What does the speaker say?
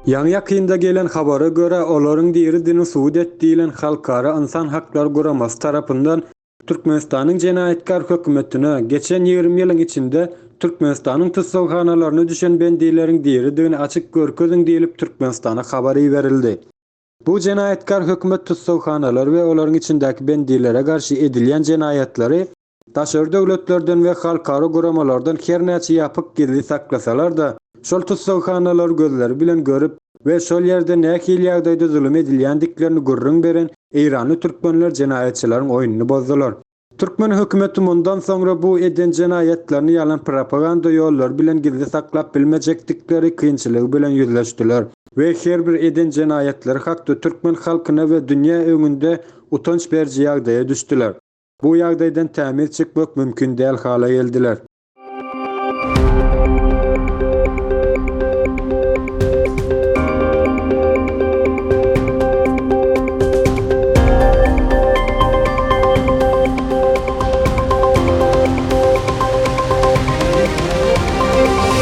Ýaňy-ýakynda gelen habara görä, olaryň diridigini subut et diýlen halkara ynsan haklary guramasy tarapyndan Türkmenistanyň jenaýatkär hökümetine geçen 20 ýylyň içinde Türkmenistanyň tussaghanalaryna düşen bendileriň diridigini açyk görkeziň diýlip Türkmenistana habar iberildi. Bu jenaýatkär hökümet tussaghanalary we olaryň içindäki bendilere garşy edilýän jenaýatlary daşary döwletlerden we halkara guramalardan her näçe ýapyk gizli saklasalar-da, şol tussaghanalary gözleri bilen görüp we şol ýerde nähili ýagdaýda zulum edilýändiklerini gürrüň beren eýranly türkmenler jenaýatçylaryň oýnuny bozdular. Türkmen hökümeti mundan soňra bu eden jenaýatlaryny ýalan propaganda ýollary bilen gizli saklap bilmejekdikleri kynçylygy bilen ýüzleşdiler we her bir eden jenaýatlary hakda türkmen halkyna we dünýä öňünde utanç beriji ýagdaýa düşdüler. Bu ýagdaýdan tämiz çykmak mümkin däl hala geldiler.